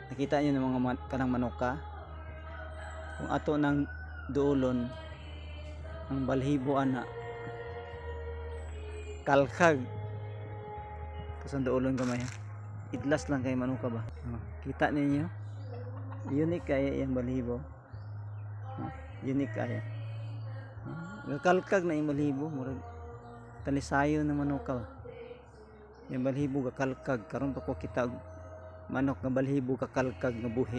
Nakita niyo ng mga kanang manoka? Kung ato nang duolon ang balhibo ana, kalkag. Tapos ang duolon gamay ha. Idlas lang kay manuka ba. Oh, kita ninyo? Unique kaya iyang balhibo. Oh, unique kaya. Oh, gakalkag na iyang balhibo, murag talisayo na manuka ba. Yung balhibo gakalkag, karon pa ko kita og manok nga balhibo kakalkag nga buhi.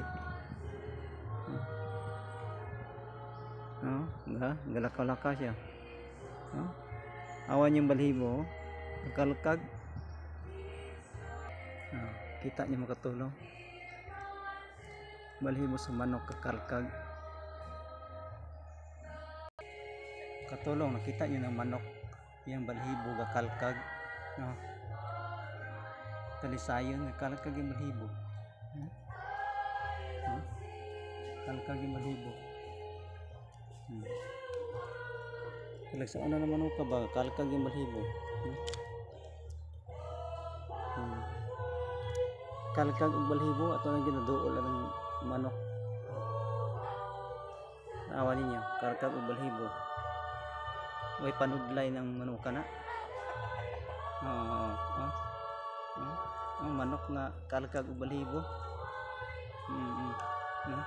Oh, ga galakaw-lakaw siya. Oh. Awan yung balhibo, oh. Gakalkag. Oh, kita niyo, makatulong. Balhibo sa manok kakalkag. Katulong, nakita niyo ng manok yung balhibo gakalkag. No. Talisayon, gakalkag yung balhibo. Kalkag yung balhibo. Kalag sa una naman ka ba, kalkag yung balhibo. Kalkag og balhibo, ato na ginaduol ang manok. Naawa ninyo, kalkag og balhibo. Way panudlay ng manuka na. Oo, oh, oh. Oh, manok nga kalkag og balhibo. No?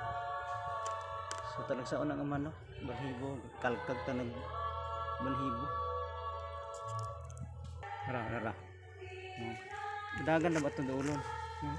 So talag sa unang manok, balhibo, kalkag tanag balhibo. Ra, ra, ra. No. Dagan na ba itong duolon? No?